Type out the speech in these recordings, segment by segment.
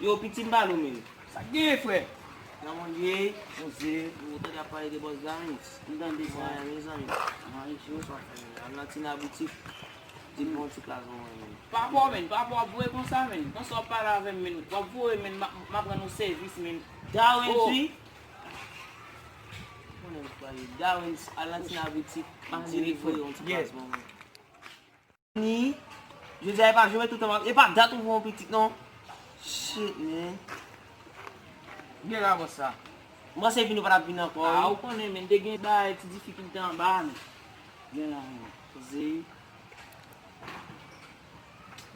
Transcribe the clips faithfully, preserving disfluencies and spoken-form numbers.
Yo, piti m pale w, men. Sa k genyen, frè? Nan mwen ye, poze, ou tande ap pale de bòs la, men. M tande sa, mezanmi. Anyen, si w sot fè, men. Al nan Tina Boutik. Di l bon ti plas pou mwen, men. Pa pò, men. Pa pò, ap voye konsa, men. Konsa w ap pale avè m, men. W ap voye, men. M ap, m ap rann ou sèvis, men. Darwens, wi. Konnen m pale. Darwens, al nan Tina Boutik. Di li voye yon ti plas pou mwen. Ni, jodi a, e pa jwe tout tan, e pa dat ou voye yon pitit, non. Shit, man. Gen la, bòs sa. M panse vin ou pa t ap vin ankò, wi. Ah, ou konnen, men, te gen bagay, ti difikilte anba, men. Gen la, men. Poze.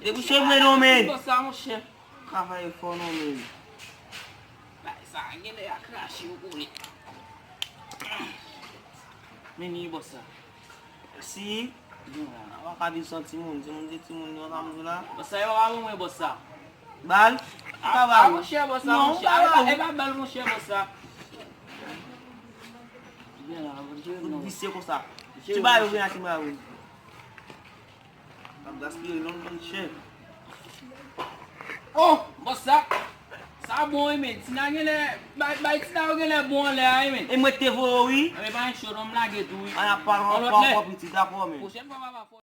E bouche mwen non, men. Bòs sa, monchè. Travay fò non, men. Bagay sa, genlè a krache ou kole. Men ni bòs sa. Si. Gen la. Ou pa ka viv san timoun. Timoun se timoun, yo pa mwen la. Bòs sa, yo pa mwen, bòs sa. Bal? Ou ka ba ou. Monchè, bòs sa, non, monchè. E pa bal, monchè, bòs sa. Gen la, monchè, non. Visye konsa. Ti ba yo, gen la, ti ba yo. Ap gaspiye non, monchè. Oh, bòs sa. Sa bon, wi, men. Tina genlè, bay, bay Tina yo genlè bon anlè a, wi, men. E mwen te voye, wi. Anben, pa gen cho, non, m lage tou, wi. An ap pale ankò, ankò, piti, dakò, men. Pwochèn fwa, papa.